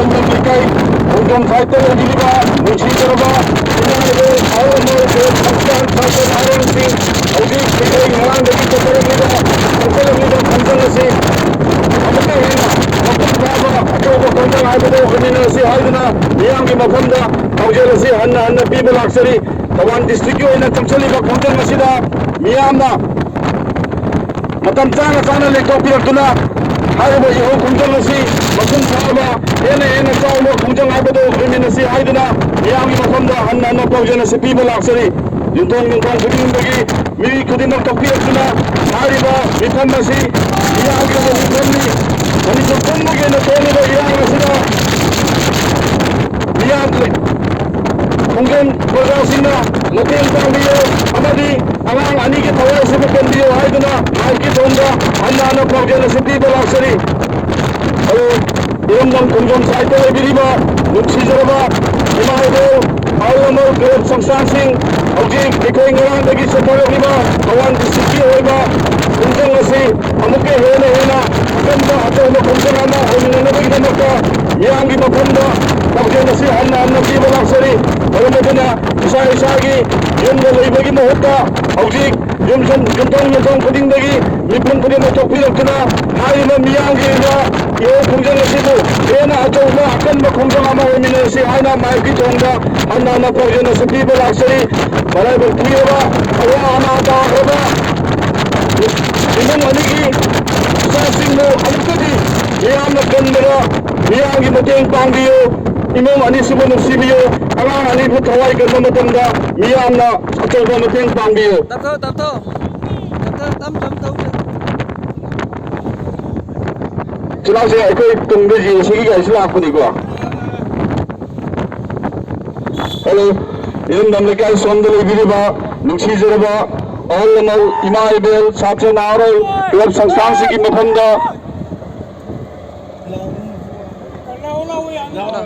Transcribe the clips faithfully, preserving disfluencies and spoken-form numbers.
ꯂꯩꯀꯥꯏ ꯈꯣꯡꯖꯣꯝ ꯁꯥꯏꯠꯇ ꯂꯩꯕꯤꯔꯤꯕ ꯅꯨꯡꯁꯤꯖꯔꯕ ꯏꯃꯥ ꯏꯕꯦꯜ ꯑꯍꯜ ꯂꯃꯟ ꯁꯪꯁꯊꯥꯟ ꯁꯥꯇ꯭ꯔ ꯅꯍꯥꯔꯣꯜꯁꯤꯡ, ꯍꯧꯖꯤꯛ ꯑꯩꯈꯣꯏ ꯉꯔꯥꯡꯗꯒꯤ ꯆꯠꯊꯔꯛꯂꯤꯕ, ꯆꯠꯊꯔꯛꯂꯤꯕ ꯈꯣꯡꯖꯪ ꯑꯁꯤ ꯑꯃꯨꯛꯀ ꯍꯦꯟꯅ ꯃꯄꯨꯡ ꯐꯥꯕ ꯑꯆꯧꯕ ꯈꯣꯡꯖꯪ ꯍꯥꯏꯕꯗꯨ ꯑꯣꯏꯃꯤꯟꯅꯔꯁꯤ ꯍꯥꯏꯗꯨꯅ ꯃꯤꯌꯥꯝꯒꯤ ꯃꯐꯝꯗ ꯄꯥꯎꯖꯦꯜ ꯑꯁꯤ ꯍꯟꯅ ꯍꯟꯅ ꯄꯤꯕ ꯂꯥꯛꯆꯔꯤ꯫ ꯊꯧꯕꯥꯜ ꯗꯤꯁꯇ꯭ꯔꯤꯛꯀꯤ ꯑꯣꯏꯅ ꯆꯪꯁꯤꯜꯂꯤꯕ ꯈꯣꯡꯖꯪ ꯑꯁꯤꯗ ꯃꯤꯌꯥꯝꯅ ꯃꯇꯝ ꯆꯥꯅ ꯆꯥꯅ ꯂꯦꯞꯊꯣꯛꯄꯤꯔꯛꯇꯨꯅ ꯍꯥꯏꯔꯤꯕ ꯏꯍꯧ ꯈꯣꯡꯖꯪ ꯑꯁꯤ ꯃꯄꯨꯡ ꯐꯥꯕ, ꯍꯦꯟꯅ ꯍꯦꯟꯅ ꯆꯥꯎꯕ ꯈꯣꯡꯖꯪ ꯍꯥꯏꯕꯗꯨ ꯑꯣꯏꯃꯤꯟꯅꯁꯤ ꯍꯥꯏꯗꯨꯅ ꯃꯤꯌꯥꯝꯒꯤ ꯃꯐꯝꯗ ꯍꯟꯅ ꯍꯟꯅ ꯄꯥꯎꯖꯦꯜ ꯑꯁꯤ ꯄꯤꯕ ꯂꯥꯛꯆꯔꯤ꯫ ꯌꯨꯝꯊꯣꯡ ꯌꯨꯝꯊꯣꯡ ꯈꯨꯗꯤꯡꯗꯒꯤ ꯃꯤꯑꯣꯏ ꯈꯨꯗꯤꯡꯃꯛ ꯊꯣꯛꯄꯤꯔꯛꯇꯨꯅ ꯍꯥꯏꯔꯤꯕ ꯃꯤꯐꯝ ꯑꯁꯤ ꯃꯤꯌꯥꯝꯒꯤ ꯑꯣꯏꯕ ꯃꯤꯐꯝꯅꯤ꯫ ꯃꯅꯤꯄꯨꯔ ꯄꯨꯝꯕꯒꯤ ꯑꯣꯏꯅ ꯊꯣꯛꯂꯤꯕ ꯏꯔꯥꯡ ꯑꯁꯤꯗ ꯃꯤꯌꯥꯝ ꯈꯣꯡꯖꯪ ꯄ꯭ꯔꯖꯥꯁꯤꯡꯅ ꯃꯇꯦꯡ ꯄꯥꯡꯕꯤꯌꯨ ꯑꯃꯗꯤ ꯑꯉꯥꯡ ꯑꯅꯤꯒꯤ ꯊꯋꯥꯏꯁꯤꯕꯨ ꯀꯟꯕꯤꯌꯨ ꯍꯥꯏꯗꯨꯅ ꯃꯥꯏꯛꯀꯤ ꯊꯣꯡꯗ ꯍꯟꯅ ꯍꯟꯅ ꯄꯥꯎꯖꯦꯜ ꯑꯁꯤ ꯄꯤꯕ ꯂꯥꯛꯆꯔꯤ꯫ ꯑꯗꯨ ꯏꯔꯝꯗꯝ ꯈꯣꯡꯖꯣꯝ ꯁꯥꯏꯠꯇ ꯂꯩꯕꯤꯔꯤꯕ ꯅꯨꯡꯁꯤꯖꯔꯕ ꯏꯃꯥ ꯏꯕꯦꯜ, ꯑꯍꯜ ꯂꯃꯟ, ꯀ꯭ꯂꯕ ꯁꯪꯁꯊꯥꯟꯁꯤꯡ, ꯍꯧꯖꯤꯛ ꯑꯩꯈꯣꯏ ꯉꯔꯥꯡꯗꯒꯤ ꯆꯠꯊꯔꯛꯂꯤꯕ ꯊꯧꯕꯥꯜ ꯗꯤꯁꯇ꯭ꯔꯤꯛꯀꯤ ꯑꯣꯏꯕ ꯈꯣꯡꯖꯪ ꯑꯁꯤ ꯑꯃꯨꯛꯀ ꯍꯦꯟꯅ ꯍꯦꯟꯅ ꯑꯀꯟꯕ ꯑꯆꯧꯕ ꯈꯣꯡꯖꯪ ꯑꯃ ꯑꯣꯏꯃꯤꯟꯅꯅꯕꯒꯤꯗꯃꯛꯇ ꯃꯤꯌꯥꯝꯒꯤ ꯃꯐꯝꯗ ꯄꯥꯎꯖꯦꯜ ꯑꯁꯤ ꯍꯟꯅ ꯍꯟꯅ ꯄꯤꯕ ꯂꯥꯛꯆꯔꯤ꯫ ꯃꯔꯝ ꯑꯗꯨꯅ ꯏꯁꯥ ꯏꯁꯥꯒꯤ ꯌꯨꯝꯗ ꯂꯩꯕꯒꯤ ꯃꯍꯨꯠꯇ ꯍꯧꯖꯤꯛ ꯌꯨꯝꯊꯣꯡ, ꯌꯨꯝꯊꯣꯡ ꯌꯨꯝꯊꯣꯡ ꯈꯨꯗꯤꯡꯗꯒꯤ ꯃꯤꯄꯨꯝ ꯈꯨꯗꯤꯡꯃꯛ ꯊꯣꯛꯄꯤꯔꯛꯇꯨꯅ ꯍꯥꯏꯔꯤꯕ ꯃꯤꯌꯥꯝꯒꯤ ꯑꯣꯏꯕ ꯏꯍꯧ ꯈꯣꯡꯖꯪ ꯑꯁꯤꯕꯨ ꯍꯦꯟꯅ ꯑꯆꯧꯕ ꯑꯀꯟꯕ ꯈꯣꯡꯖꯪ ꯑꯃ ꯑꯣꯏꯃꯤꯟꯅꯔꯁꯤ ꯍꯥꯏꯅ ꯃꯥꯏꯛꯀꯤ ꯊꯣꯡꯗ ꯍꯟꯅ ꯍꯟꯅ ꯄꯥꯎꯖꯦꯜ ꯑꯁꯤ ꯄꯤꯕ ꯂꯥꯛꯆꯔꯤ꯫ ꯃꯔꯥꯏꯕꯛ ꯊꯤꯔꯕ ꯑꯋꯥ ꯑꯅꯥ ꯇꯥꯈ꯭ꯔꯕ ꯏꯃꯨꯡ ꯑꯅꯤꯒꯤ ꯏꯆꯥꯁꯤꯡꯕꯨ ꯑꯃꯨꯛꯇꯗꯤ ꯃꯤꯌꯥꯝꯅ ꯀꯟꯕꯗ ꯃꯤꯌꯥꯝꯒꯤ ꯃꯇꯦꯡ ꯄꯥꯡꯕꯤꯌꯨ꯫ ꯏꯃꯨꯡ ꯑꯅꯤꯁꯤꯕꯨ ꯅꯨꯡꯁꯤꯕꯤꯌꯨ꯫ ꯑꯉꯥꯡ ꯑꯅꯤꯕꯨ ꯊꯋꯥꯏ ꯀꯟꯕ ꯃꯇꯝꯗ ꯃꯤꯌꯥꯝꯅ ꯑꯆꯧꯕ ꯃꯇꯦꯡ ꯄꯥꯡꯕꯤꯌꯨ꯫ ꯇꯞꯊꯧ, ꯇꯞꯊꯧ꯫ ꯇꯞꯊꯧ, ꯇꯞ, ꯇꯞ ꯇꯧꯁꯦ꯫ ꯆꯤꯜꯍꯥꯎꯁꯦ ꯑꯩꯈꯣꯏ ꯇꯨꯡꯗ ꯖꯦ ꯑꯦ ꯁꯤꯒꯤ ꯒꯥꯔꯤꯁꯨ ꯂꯥꯛꯄꯅꯤꯀꯣ꯫ ꯍꯜꯂꯣ, ꯏꯔꯝꯗꯝ ꯂꯩꯀꯥꯏ ꯁꯣꯝꯗ ꯂꯩꯕꯤꯔꯤꯕ ꯅꯨꯡꯁꯤꯖꯔꯕ ꯑꯍꯜ ꯂꯃꯟ, ꯏꯃꯥ ꯏꯕꯦꯜ, ꯁꯥꯇ꯭ꯔ ꯅꯍꯥꯔꯣꯜ, ꯀ꯭ꯂꯕ ꯁꯪꯁꯊꯥꯟꯁꯤꯡꯒꯤ ꯃꯐꯝꯗ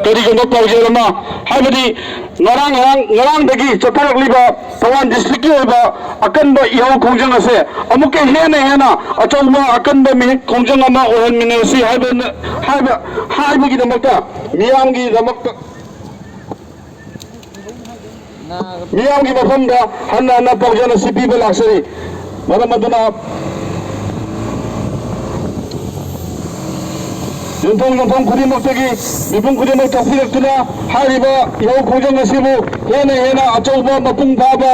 ꯀꯔꯤꯒꯨꯝꯕ ꯄꯥꯎꯖꯦꯜ ꯑꯃ, ꯍꯥꯏꯕꯗꯤ ꯉꯔꯥꯡ ꯉꯔꯥꯡ ꯉꯔꯥꯡꯗꯒꯤ ꯆꯠꯊꯔꯛꯂꯤꯕ ꯊꯧꯕꯥꯜ ꯗꯤꯁꯇ꯭ꯔꯤꯛꯀꯤ ꯑꯣꯏꯕ ꯑꯀꯟꯕ ꯏꯍꯧ ꯈꯣꯡꯖꯪ ꯑꯁꯦ ꯑꯃꯨꯛꯀ ꯍꯦꯟꯅ ꯍꯦꯟꯅ ꯑꯆꯧꯕ ꯑꯀꯟꯕ ꯃꯤ ꯈꯣꯡꯖꯪ ꯑꯃ ꯑꯣꯏꯍꯟꯃꯤꯟꯅꯁꯤ ꯍꯥꯏꯕ ꯍꯥꯏꯕ ꯍꯥꯏꯕꯒꯤꯗꯃꯛꯇ, ꯃꯤꯌꯥꯝꯒꯤꯗꯃꯛꯇ, ꯃꯤꯌꯥꯝꯒꯤ ꯃꯐꯝꯗ ꯍꯟꯅ ꯍꯟꯅ ꯄꯥꯎꯖꯦꯜ ꯑꯁꯤ ꯄꯤꯕ ꯂꯥꯛꯆꯔꯤ꯫ ꯃꯔꯝ ꯑꯗꯨꯅ ꯌꯨꯝꯊꯣꯡ ꯌꯨꯝꯊꯣꯡ ꯈꯨꯗꯤꯡꯃꯛꯇꯒꯤ ꯃꯤꯄꯨꯝ ꯈꯨꯗꯤꯡꯃꯛ ꯊꯣꯛꯄꯤꯔꯛꯇꯨꯅ ꯍꯥꯏꯔꯤꯕ ꯏꯍꯧ ꯈꯣꯡꯖꯪ ꯑꯁꯤꯕꯨ ꯍꯦꯟꯅ ꯍꯦꯟꯅ ꯑꯆꯧꯕ ꯃꯄꯨꯡ ꯐꯥꯕ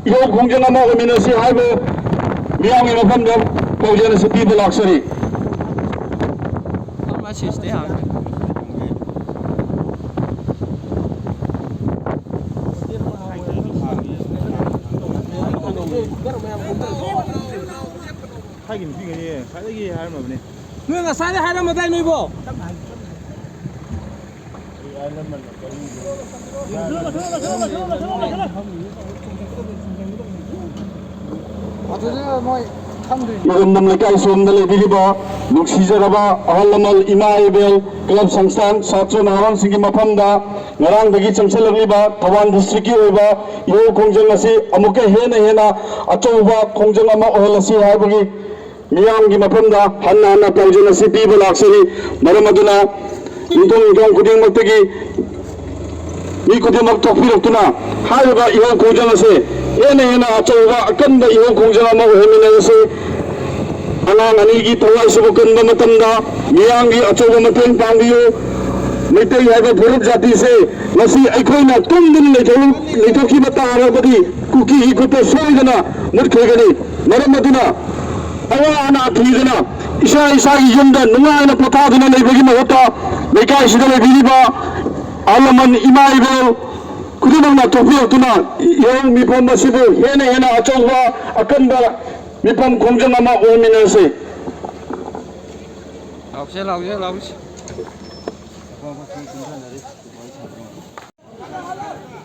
ꯏꯍꯧ ꯈꯣꯡꯖꯪ ꯑꯃ ꯑꯣꯏꯃꯤꯟꯅꯁꯤ ꯍꯥꯏꯕ ꯃꯤꯌꯥꯝꯒꯤ ꯃꯐꯝꯗ ꯄꯥꯎꯖꯦꯜ ꯑꯁꯤ ꯄꯤꯕ ꯂꯥꯛꯆꯔꯤ꯫ ꯍꯥꯏꯒꯤꯕꯅꯤ ꯄꯤꯒꯅꯤ, ꯉꯁꯥꯏꯗꯒꯤ ꯍꯥꯏꯔꯝꯃꯕꯅꯤ꯫ ꯅꯣꯏ ꯉꯁꯥꯏꯗ ꯍꯥꯏꯔꯝꯃꯗꯥꯏ ꯅꯣꯏꯕꯣ? ꯑꯗꯨꯗ ꯃꯣꯏ ꯈꯪꯗ꯭ꯔꯤ꯫ ꯏꯔꯝꯗꯝ ꯂꯩꯀꯥꯏ ꯁꯣꯝꯗ ꯂꯩꯕꯤꯔꯤꯕ ꯅꯨꯡꯁꯤꯖꯔꯕ ꯑꯍꯜ ꯂꯃꯟ, ꯏꯃꯥ ꯏꯕꯦꯜ, ꯀ꯭ꯂꯕ ꯁꯪꯁꯊꯥꯟ, ꯁꯥꯇ꯭ꯔ ꯅꯍꯥꯔꯣꯜꯁꯤꯡꯒꯤ ꯃꯐꯝꯗ ꯉꯔꯥꯡꯗꯒꯤ ꯆꯪꯁꯤꯜꯂꯛꯂꯤꯕ ꯊꯧꯕꯥꯜ ꯗꯤꯁꯇ꯭ꯔꯤꯛꯀꯤ ꯑꯣꯏꯕ ꯏꯍꯧ ꯈꯣꯡꯖꯪ ꯑꯁꯤ ꯑꯃꯨꯛꯀ ꯍꯦꯟꯅ ꯍꯦꯟꯅ ꯑꯆꯧꯕ ꯈꯣꯡꯖꯪ ꯑꯃ ꯑꯣꯏꯍꯜꯂꯁꯤ ꯍꯥꯏꯕꯒꯤ ꯃꯤꯌꯥꯝꯒꯤ ꯃꯐꯝꯗ ꯍꯟꯅ ꯍꯟꯅ ꯄꯥꯎꯖꯦꯜ ꯑꯁꯤ ꯄꯤꯕ ꯂꯥꯛꯆꯔꯤ꯫ ꯃꯔꯝ ꯑꯗꯨꯅ ꯌꯨꯝꯊꯣꯡ ꯌꯨꯝꯊꯣꯡ ꯈꯨꯗꯤꯡꯃꯛꯇꯒꯤ ꯃꯤ ꯈꯨꯗꯤꯡꯃꯛ ꯊꯣꯛꯄꯤꯔꯛꯇꯨꯅ ꯍꯥꯏꯔꯤꯕ ꯏꯍꯧ ꯈꯣꯡꯖꯪ ꯑꯁꯦ ꯍꯦꯟꯅ ꯍꯦꯟꯅ ꯑꯆꯧꯕ ꯑꯀꯟꯕ ꯏꯍꯧ ꯈꯣꯡꯖꯪ ꯑꯃ ꯑꯣꯏꯍꯟꯃꯤꯟꯅꯔꯁꯤ꯫ ꯑꯉꯥꯡ ꯑꯅꯤꯒꯤ ꯊꯋꯥꯏꯁꯤꯕꯨ ꯀꯟꯕ ꯃꯇꯝꯗ ꯃꯤꯌꯥꯝꯒꯤ ꯑꯆꯧꯕ ꯃꯇꯦꯡ ꯄꯥꯡꯕꯤꯌꯨ꯫ ꯃꯩꯇꯩ ꯍꯥꯏꯕ ꯐꯨꯔꯨꯞ ꯖꯥꯇꯤꯁꯦ ꯉꯁꯤ ꯑꯩꯈꯣꯏꯅ ꯇꯨꯝꯗꯨꯅ ꯂꯩꯊꯣꯛ-, ꯂꯩꯊꯣꯛꯈꯤꯕ ꯇꯥꯔꯕꯗꯤ ꯀꯨꯀꯤꯒꯤ ꯈꯨꯠꯇ ꯁꯣꯏꯗꯅ ꯃꯨꯠꯈꯤꯒꯅꯤ꯫ ꯃꯔꯝ ꯑꯗꯨꯅ ꯑꯋꯥ ꯑꯅꯥ ꯊꯤꯗꯅ ꯏꯁꯥ ꯏꯁꯥꯒꯤ ꯌꯨꯝꯗ ꯅꯨꯡꯉꯥꯏꯅ ꯄꯣꯊꯥꯗꯨꯅ ꯂꯩꯕꯒꯤ ꯃꯍꯨꯠꯇ ꯂꯩꯀꯥꯏꯁꯤꯗ ꯂꯩꯕꯤꯔꯤꯕ ꯑꯍꯜ ꯂꯃꯟ, ꯏꯃꯥ ꯏꯕꯦꯜ ꯈꯨꯗꯤꯡꯃꯛꯅ ꯊꯣꯛꯄꯤꯔꯛꯇꯨꯅ ꯏꯍꯧ ꯃꯤꯐꯝ ꯑꯁꯤꯕꯨ ꯍꯦꯟꯅ ꯍꯦꯟꯅ ꯑꯆꯧꯕ ꯑꯀꯟꯕ ꯃꯤꯐꯝ ꯈꯣꯡꯖꯪ ꯑꯃ ꯑꯣꯏꯃꯤꯟꯅꯁꯤ꯫ ꯂꯥꯎꯁꯦ, ꯂꯥꯎꯁꯦ, ꯂꯥꯎꯁꯦ꯫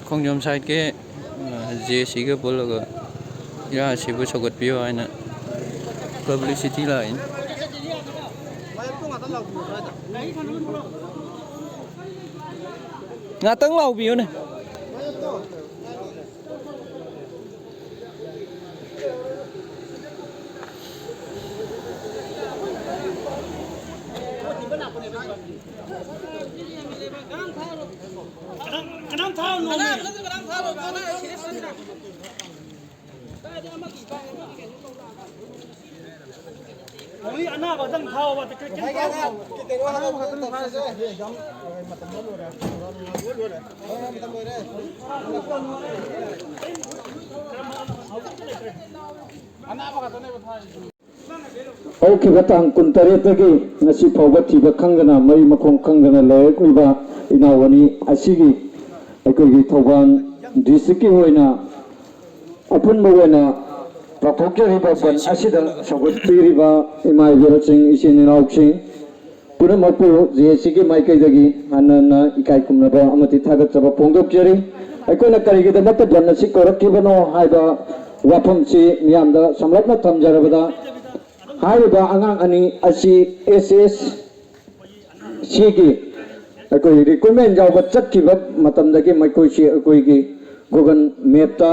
ꯈꯣꯡꯖꯣꯝ ꯁꯥꯏꯠꯀꯤ, ꯑ, ꯖꯦ ꯑꯦ ꯁꯤꯒ ꯄꯨꯜꯂꯒ ꯏꯔꯥꯡ ꯑꯁꯤꯕꯨ ꯁꯧꯒꯠꯄꯤꯌꯨ ꯍꯥꯏꯅ ꯄꯕ꯭ꯂꯤꯁꯤꯇꯤ ꯂꯥꯛꯏꯅꯤ꯫ ꯉꯥꯛꯇꯪ ꯂꯥꯎꯕꯤꯌꯨꯅꯦ꯫ ꯃꯣꯏ ꯑꯅꯥꯕꯗꯪ ꯊꯥꯎꯕ, ꯀꯩ-, ꯀꯩ-, ꯍꯧꯈꯤꯕ ꯇꯥꯡ ꯀꯨꯟꯇꯔꯦꯠꯇꯒꯤ ꯉꯁꯤ ꯐꯥꯎꯕ ꯊꯤꯕ ꯈꯪꯗꯅ, ꯃꯔꯤ ꯃꯈꯣꯡ ꯈꯪꯗꯅ ꯂꯩꯔꯛꯂꯤꯕ ꯏꯅꯥꯎ ꯑꯅꯤ ꯑꯁꯤꯒꯤ ꯑꯩꯈꯣꯏꯒꯤ ꯊꯧꯕꯥꯜ ꯗꯤꯁꯇ꯭ꯔꯤꯛꯀꯤ ꯑꯣꯏꯅ ꯑꯄꯨꯟꯕ ꯑꯣꯏꯅ ꯄꯥꯡꯊꯣꯛꯆꯔꯤꯕ ꯕꯟ ꯑꯁꯤꯗ ꯁꯧꯒꯠꯄꯤꯔꯤꯕ ꯏꯃꯥ ꯏꯕꯦꯜꯁꯤꯡ, ꯏꯆꯤꯟ ꯏꯅꯥꯎꯁꯤꯡ ꯄꯨꯝꯅꯃꯛꯄꯨ ꯖꯦ ꯑꯦ ꯁꯤꯒꯤ ꯃꯥꯏꯀꯩꯗꯒꯤ ꯍꯟꯅ ꯍꯟꯅ ꯏꯀꯥꯏ ꯈꯨꯝꯅꯕ ꯑꯃꯗꯤ ꯊꯥꯒꯠꯆꯕ ꯐꯣꯡꯗꯣꯛꯆꯔꯤ꯫ ꯑꯩꯈꯣꯏꯅ ꯀꯔꯤꯒꯤꯗꯃꯛꯇ ꯕꯟ ꯑꯁꯤ ꯀꯧꯔꯛꯈꯤꯕꯅꯣ ꯍꯥꯏꯕ ꯋꯥꯐꯝꯁꯤ ꯃꯤꯌꯥꯝꯗ ꯁꯝꯂꯞꯅ ꯊꯝꯖꯔꯕꯗ, ꯍꯥꯏꯔꯤꯕ ꯑꯉꯥꯡ ꯑꯅꯤ ꯑꯁꯤ ꯑꯦꯁ ꯑꯦꯁ ꯁꯤꯒꯤ ꯑꯩꯈꯣꯏ ꯔꯤꯀ꯭ꯔꯨꯠꯃꯦꯟ ꯌꯥꯎꯕ ꯆꯠꯈꯤꯕ ꯃꯇꯝꯗꯒꯤ ꯃꯈꯣꯏꯁꯤ ꯑꯩꯈꯣꯏꯒꯤ ꯒꯨꯒꯜ ꯃꯦꯞꯇ,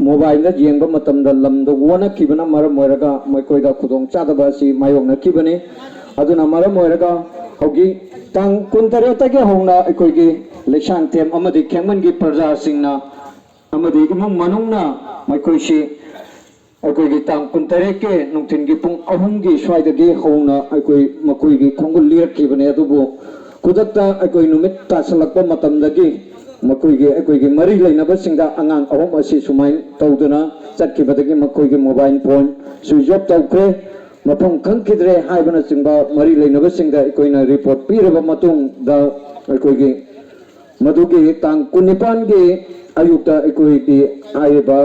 ꯃꯣꯕꯥꯏꯜꯗ ꯌꯦꯡꯕ ꯃꯇꯝꯗ ꯂꯝꯗꯣ ꯑꯣꯟꯅꯈꯤꯕꯅ ꯃꯔꯝ ꯑꯣꯏꯔꯒ ꯃꯈꯣꯏꯗ ꯈꯨꯗꯣꯡꯆꯥꯗꯕ ꯑꯁꯤ ꯃꯥꯌꯣꯛꯅꯈꯤꯕꯅꯤ꯫ ꯑꯗꯨꯅ ꯃꯔꯝ ꯑꯣꯏꯔꯒ ꯍꯧꯖꯤꯛ ꯇꯥꯡ ꯀꯨꯟꯇꯔꯦꯠꯇꯒꯤ ꯍꯧꯅ ꯑꯩꯈꯣꯏꯒꯤ ꯂꯩꯁꯥꯡꯊꯦꯝ ꯑꯃꯗꯤ ꯈꯦꯡꯃꯟꯒꯤ ꯄ꯭ꯔꯖꯥꯁꯤꯡꯅ ꯑꯃꯗꯤ ꯏꯃꯨꯡ ꯃꯅꯨꯡꯅ ꯃꯈꯣꯏꯁꯤ ꯑꯩꯈꯣꯏꯒꯤ ꯇꯥꯡ ꯀꯨꯟꯇꯔꯦꯠꯀꯤ ꯅꯨꯡꯊꯤꯜꯒꯤ ꯄꯨꯡ ꯑꯍꯨꯝꯒꯤ ꯁ꯭ꯋꯥꯏꯗꯒꯤ ꯍꯧꯅ ꯑꯩꯈꯣꯏ ꯃꯈꯣꯏꯒꯤ ꯈꯣꯡꯒꯨꯜ ꯂꯤꯔꯛꯈꯤꯕꯅꯦ꯫ ꯑꯗꯨꯕꯨ ꯈꯨꯗꯛꯇ ꯑꯩꯈꯣꯏ ꯅꯨꯃꯤꯠ ꯇꯥꯁꯜꯂꯛꯄ ꯃꯇꯝꯗꯒꯤ ꯃꯈꯣꯏꯒꯤ, ꯑꯩꯈꯣꯏꯒꯤ ꯃꯔꯤ ꯂꯩꯅꯕꯁꯤꯡꯗ ꯑꯉꯥꯡ ꯑꯍꯨꯝ ꯑꯁꯤ ꯁꯨꯃꯥꯏꯅ ꯇꯧꯗꯨꯅ ꯆꯠꯈꯤꯕꯗꯒꯤ ꯃꯈꯣꯏꯒꯤ ꯃꯣꯕꯥꯏꯜ ꯐꯣꯟ ꯁ꯭ꯋꯤꯆ ꯑꯣꯐ ꯇꯧꯈ꯭ꯔꯦ, ꯃꯐꯝ ꯈꯪꯈꯤꯗ꯭ꯔꯦ ꯍꯥꯏꯕꯅꯆꯤꯡꯕ ꯃꯔꯤ ꯂꯩꯅꯕꯁꯤꯡꯗ ꯑꯩꯈꯣꯏꯅ ꯔꯤꯄꯣꯔꯠ ꯄꯤꯔꯕ ꯃꯇꯨꯡꯗ ꯑꯩꯈꯣꯏꯒꯤ ꯃꯗꯨꯒꯤ ꯇꯥꯡ ꯀꯨꯟꯅꯤꯄꯥꯟꯒꯤ ꯑꯌꯨꯛꯇ ꯑꯩꯈꯣꯏꯒꯤ ꯍꯥꯏꯔꯤꯕ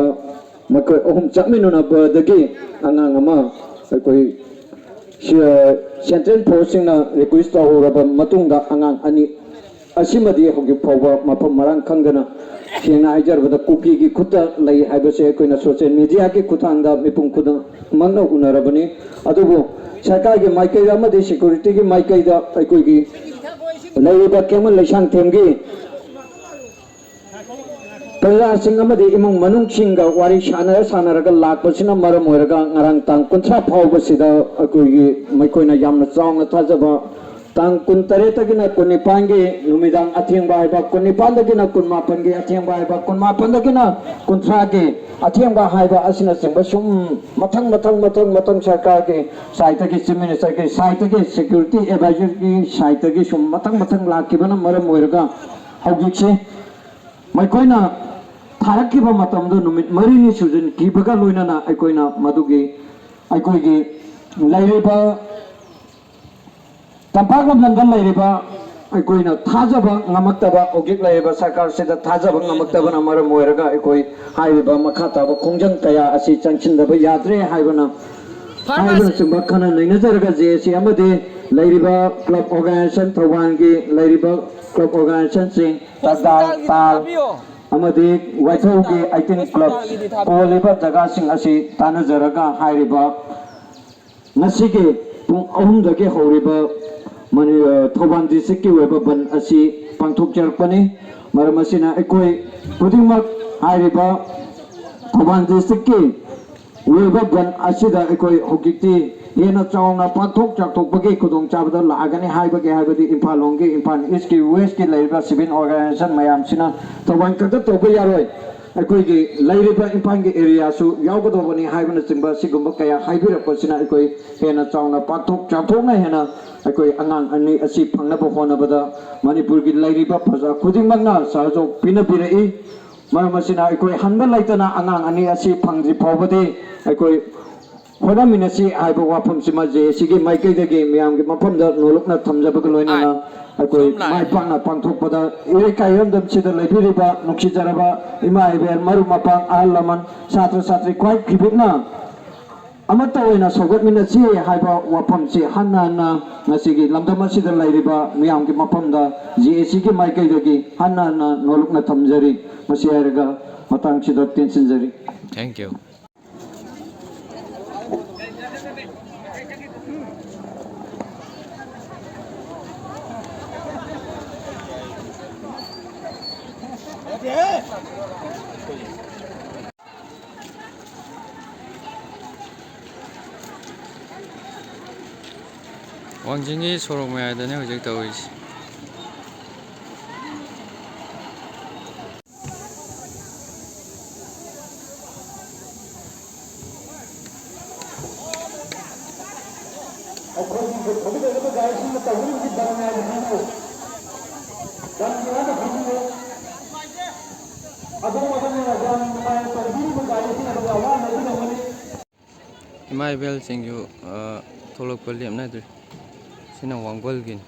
ꯃꯈꯣꯏ ꯑꯍꯨꯝ ꯆꯠꯃꯤꯟꯅꯅꯕꯗꯒꯤ ꯑꯉꯥꯡ ꯑꯃ ꯑꯩꯈꯣꯏ ꯁꯦꯟꯇ꯭ꯔꯦꯜ ꯐꯣꯔꯁꯁꯤꯡꯅ ꯔꯤꯀ꯭ꯋꯦꯁ ꯇꯧꯔꯕ ꯃꯇꯨꯡꯗ ꯑꯉꯥꯡ ꯑꯅꯤ ꯑꯁꯤꯃꯗꯤ ꯍꯧꯖꯤꯛ ꯐꯥꯎꯕ ꯃꯐꯝ ꯃꯔꯥꯡ ꯈꯪꯗꯅ, ꯁꯦꯡꯅ ꯍꯥꯏꯖꯔꯕꯗ ꯀꯨꯀꯤꯒꯤ ꯈꯨꯠꯇ ꯂꯩ ꯍꯥꯏꯕꯁꯦ ꯑꯩꯈꯣꯏꯅ ꯁꯣꯁꯤꯌꯦꯜ ꯃꯤꯗꯤꯌꯥꯒꯤ ꯈꯨꯠꯊꯥꯡꯗ ꯃꯤꯄꯨꯝ ꯈꯨꯗꯤꯡꯃꯛꯅ ꯎꯅꯔꯕꯅꯤ꯫ ꯑꯗꯨꯕꯨ ꯁꯔꯀꯥꯔꯒꯤ ꯃꯥꯏꯀꯩꯗ ꯑꯃꯗꯤ ꯁꯦꯀ꯭ꯌꯨꯔꯤꯇꯤꯒꯤ ꯃꯥꯏꯀꯩꯗ ꯑꯩꯈꯣꯏꯒꯤ ꯂꯩꯔꯤꯕ ꯀꯦꯃꯜ ꯂꯩꯁꯥꯡꯊꯦꯝꯒꯤ ꯄ꯭ꯔꯖꯥꯁꯤꯡ ꯑꯃꯗꯤ ꯏꯃꯨꯡ ꯃꯅꯨꯡꯁꯤꯡꯒ ꯋꯥꯔꯤ ꯁꯥꯟꯅꯔ ꯁꯥꯟꯅꯔꯒ ꯂꯥꯛꯄꯁꯤꯅ ꯃꯔꯝ ꯑꯣꯏꯔꯒ ꯉꯔꯥꯡ ꯇꯥꯡ ꯀꯨꯟꯊ꯭ꯔꯥ ꯐꯥꯎꯕꯁꯤꯗ ꯑꯩꯈꯣꯏꯒꯤ ꯃꯈꯣꯏꯅ ꯌꯥꯝꯅ ꯆꯥꯎꯅ ꯊꯥꯖꯕ ꯇꯥꯡ ꯀꯨꯟꯇꯔꯦꯠꯇꯒꯤꯅ ꯀꯨꯟꯅꯤꯄꯥꯟꯒꯤ ꯅꯨꯃꯤꯗꯥꯡ ꯑꯊꯦꯡꯕ ꯍꯥꯏꯕ, ꯀꯨꯟꯅꯤꯄꯥꯟꯗꯒꯤꯅ ꯀꯨꯟꯃꯥꯄꯟꯒꯤ ꯑꯊꯦꯡꯕ ꯍꯥꯏꯕ, ꯀꯨꯟꯃꯥꯄꯟꯗꯒꯤꯅ ꯀꯨꯟꯊ꯭ꯔꯥꯒꯤ ꯑꯊꯦꯡꯕ ꯍꯥꯏꯕ ꯑꯁꯤꯅꯆꯤꯡꯕ ꯁꯨꯝ ꯃꯊꯪ ꯃꯊꯪ ꯃꯊꯪ ꯃꯊꯪ ꯁꯔꯀꯥꯔꯒꯤ ꯁꯥꯏꯠꯇꯒꯤ, ꯆꯤꯐ ꯃꯤꯅꯤꯁꯇꯔꯒꯤ ꯁꯥꯏꯠꯇꯒꯤ, ꯁꯦꯀ꯭ꯌꯨꯔꯤꯇꯤ ꯑꯦꯗꯚꯥꯏꯖꯔꯒꯤ ꯁꯥꯏꯠꯇꯒꯤ ꯁꯨꯝ ꯃꯊꯪ ꯃꯊꯪ ꯂꯥꯛꯈꯤꯕꯅ ꯃꯔꯝ ꯑꯣꯏꯔꯒ ꯍꯧꯖꯤꯛꯁꯦ ꯃꯈꯣꯏꯅ ꯊꯥꯔꯛꯈꯤꯕ ꯃꯇꯝꯗꯨ ꯅꯨꯃꯤꯠ ꯃꯔꯤꯅꯤ ꯁꯨꯖꯤꯟꯈꯤꯕꯒ ꯂꯣꯏꯅꯅ ꯑꯩꯈꯣꯏꯅ ꯃꯗꯨꯒꯤ ꯑꯩꯈꯣꯏꯒꯤ ꯂꯩꯔꯤꯕ ꯇꯝꯄꯥꯛ ꯂꯝꯗꯝꯗ ꯂꯩꯔꯤꯕ ꯑꯩꯈꯣꯏꯅ ꯊꯥꯖꯕ ꯉꯝꯃꯛꯇꯕ, ꯍꯧꯖꯤꯛ ꯂꯩꯔꯤꯕ ꯁꯔꯀꯥꯔꯁꯤꯗ ꯊꯥꯖꯕ ꯉꯝꯃꯛꯇꯕꯅ ꯃꯔꯝ ꯑꯣꯏꯔꯒ ꯑꯩꯈꯣꯏ ꯍꯥꯏꯔꯤꯕ ꯃꯈꯥ ꯇꯥꯕ ꯈꯣꯡꯖꯪ ꯀꯌꯥ ꯑꯁꯤ ꯆꯪꯁꯤꯟꯗꯕ ꯌꯥꯗ꯭ꯔꯦ ꯍꯥꯏꯕꯅ ꯍꯥꯏꯕꯅꯆꯤꯡꯕ ꯈꯟꯅ ꯅꯩꯅꯖꯔꯒ ꯖꯦ ꯑꯦ ꯁꯤ ꯑꯃꯗꯤ ꯂꯩꯔꯤꯕ ꯀ꯭ꯂꯕ ꯑꯣꯔꯒꯅꯥꯏꯖꯦꯁꯟ, ꯊꯧꯕꯥꯜꯒꯤ ꯂꯩꯔꯤꯕ ꯀ꯭ꯂꯕ ꯑꯣꯔꯒꯅꯥꯏꯖꯦꯁꯟꯁꯤꯡ, ꯇꯗꯥꯜ, ꯇꯥꯜ ꯑꯃꯗꯤ ꯋꯥꯏꯊꯧꯒꯤ ꯑꯩꯠꯇꯤꯟ ꯀ꯭ꯂꯕ ꯀꯣꯜꯂꯤꯕ ꯖꯒꯥꯁꯤꯡ ꯑꯁꯤ ꯇꯥꯟꯅꯖꯔꯒ ꯍꯥꯏꯔꯤꯕ ꯉꯁꯤꯒꯤ ꯄꯨꯡ ꯑꯍꯨꯝꯗꯒꯤ ꯍꯧꯔꯤꯕ ꯃꯅꯤ-, ꯑ, ꯊꯧꯕꯥꯜ ꯗꯤꯁꯇ꯭ꯔꯤꯛꯀꯤ ꯑꯣꯏꯕ ꯕꯟ ꯑꯁꯤ ꯄꯥꯡꯊꯣꯛꯆꯔꯛꯄꯅꯤ꯫ ꯃꯔꯝ ꯑꯁꯤꯅ ꯑꯩꯈꯣꯏ ꯈꯨꯗꯤꯡꯃꯛ ꯍꯥꯏꯔꯤꯕ ꯊꯧꯕꯥꯜ ꯗꯤꯁꯇ꯭ꯔꯤꯛꯀꯤ ꯑꯣꯏꯕ ꯕꯟ ꯑꯁꯤꯗ ꯑꯩꯈꯣꯏ ꯍꯧꯖꯤꯛꯇꯤ ꯍꯦꯟꯅ ꯆꯥꯎꯅ ꯄꯥꯛꯊꯣꯛ ꯆꯥꯎꯊꯣꯛꯄꯒꯤ ꯈꯨꯗꯣꯡꯆꯥꯕꯗ ꯂꯥꯛꯑꯒꯅꯤ ꯍꯥꯏꯕꯒꯤ, ꯍꯥꯏꯕꯗꯤ ꯏꯝꯐꯥꯜ ꯂꯣꯝꯒꯤ, ꯏꯝꯐꯥꯜ ꯏꯁꯀꯤ, ꯋꯦꯁꯀꯤ ꯂꯩꯔꯤꯕ ꯁꯤꯚꯤꯜ ꯑꯣꯔꯒꯅꯥꯏꯖꯦꯁꯟ ꯃꯌꯥꯝꯁꯤꯅ ꯊꯧꯕꯥꯜ ꯈꯛꯇ ꯇꯧꯕ ꯌꯥꯔꯣꯏ, ꯑꯩꯈꯣꯏꯒꯤ ꯂꯩꯔꯤꯕ ꯏꯝꯐꯥꯜꯒꯤ ꯑꯦꯔꯤꯌꯥꯁꯨ ꯌꯥꯎꯒꯗꯧꯕꯅꯤ ꯍꯥꯏꯕꯅꯆꯤꯡꯕ ꯁꯤꯒꯨꯝꯕ ꯀꯌꯥ ꯍꯥꯏꯕꯤꯔꯛꯄꯁꯤꯅ ꯑꯩꯈꯣꯏ ꯍꯦꯟꯅ ꯆꯥꯎꯅ ꯄꯥꯛꯊꯣꯛ ꯆꯥꯎꯊꯣꯛꯅ ꯍꯦꯟꯅ ꯑꯩꯈꯣꯏ ꯑꯉꯥꯡ ꯑꯅꯤ ꯑꯁꯤ ꯐꯪꯅꯕ ꯍꯣꯠꯅꯕꯗ ꯃꯅꯤꯄꯨꯔꯒꯤ ꯂꯩꯔꯤꯕ ꯄ꯭ꯔꯖꯥ ꯈꯨꯗꯤꯡꯃꯛꯅ ꯁꯍꯖꯣꯛ ꯄꯤꯅꯕꯤꯔꯛꯏ꯫ ꯃꯔꯝ ꯑꯁꯤꯅ ꯑꯩꯈꯣꯏ ꯍꯟꯕ ꯂꯩꯇꯅ ꯑꯉꯥꯡ ꯑꯅꯤ ꯑꯁꯤ ꯐꯪꯗ꯭ꯔꯤ ꯐꯥꯎꯕꯗꯤ ꯑꯩꯈꯣꯏ ꯍꯣꯠꯅꯃꯤꯟꯅꯁꯤ ꯍꯥꯏꯕ ꯋꯥꯐꯝꯁꯤꯃ ꯖꯦ ꯑꯦ ꯁꯤꯒꯤ ꯃꯥꯏꯀꯩꯗꯒꯤ ꯃꯤꯌꯥꯝꯒꯤ ꯃꯐꯝꯗ ꯅꯣꯂꯨꯛꯅ ꯊꯝꯖꯕꯒ ꯂꯣꯏꯅꯅ ꯑꯩꯈꯣꯏ ꯃꯥꯏ ꯄꯥꯛꯅ ꯄꯥꯡꯊꯣꯛꯄꯗ ꯏꯔꯩꯀꯥꯏ ꯏꯔꯝꯗꯝꯁꯤꯗ ꯂꯩꯕꯤꯔꯤꯕ ꯅꯨꯡꯁꯤꯖꯔꯕ ꯏꯃꯥ ꯏꯕꯦꯜ, ꯃꯔꯨꯞ ꯃꯄꯥꯡ, ꯑꯍꯜ ꯂꯃꯟ, ꯁꯥꯇ꯭ꯔ ꯁꯥꯇ꯭ꯔꯤ ꯈ꯭ꯋꯥꯏ ꯈꯤꯕꯤꯛꯅ ꯑꯃꯠꯇ ꯑꯣꯏꯅ ꯁꯧꯒꯠꯃꯤꯟꯅꯁꯤ ꯍꯥꯏꯕ ꯋꯥꯐꯝꯁꯤ ꯍꯟꯅ ꯍꯟꯅ ꯉꯁꯤꯒꯤ ꯂꯝꯗꯝ ꯑꯁꯤꯗ ꯂꯩꯔꯤꯕ ꯃꯤꯌꯥꯝꯒꯤ ꯃꯐꯝꯗ ꯖꯦ ꯑꯦ ꯁꯤꯒꯤ ꯃꯥꯏꯀꯩꯗꯒꯤ ꯍꯟꯅ ꯍꯟꯅ ꯅꯣꯂꯨꯛꯅ ꯊꯝꯖꯔꯤ꯫ ꯃꯁꯤ ꯍꯥꯏꯔꯒ ꯃꯇꯥꯡꯁꯤꯗ ꯇꯦꯟꯁꯤꯟꯖꯔꯤ꯫ Thank you. ꯋꯥꯡꯖꯤꯡꯒꯤ ꯁꯣꯔꯣꯛ ꯃꯌꯥꯏꯗꯅꯦ ꯍꯧꯖꯤꯛ ꯇꯧꯔꯤꯁꯦ꯫ ꯑꯩꯈꯣꯏꯒꯤ ꯊꯧꯒꯗꯧꯔꯤꯕ ꯒꯥꯔꯤꯁꯤꯡꯅ ꯇꯧꯒꯗꯧꯔꯤꯕꯁꯤ ꯕꯟ ꯉꯥꯏꯕ ꯈꯪꯕꯤꯌꯨ꯫ ꯕꯟꯒꯤ ꯍꯥꯏꯅ ꯈꯪꯕꯤꯌꯨ꯫ ꯑꯗꯣꯝ ꯑꯗꯣꯝꯅ ꯌꯥꯝ ꯅꯨꯡꯉꯥꯏꯅ ꯇꯧꯕꯤꯔꯤꯕ ꯒꯥꯔꯤꯁꯤꯡ ꯑꯗꯨꯒ ꯑꯋꯥ ꯂꯧꯕꯤꯔꯝꯒꯅꯤ꯫ ꯏꯃꯥ ꯏꯕꯦꯜꯁꯤꯡꯁꯨ, ꯑ, ꯊꯣꯛꯂꯛꯄ ꯂꯦꯞꯅꯗ꯭ꯔꯤ꯫ ꯁꯤꯅ ꯋꯥꯡꯕꯜꯒꯤꯅꯤ꯫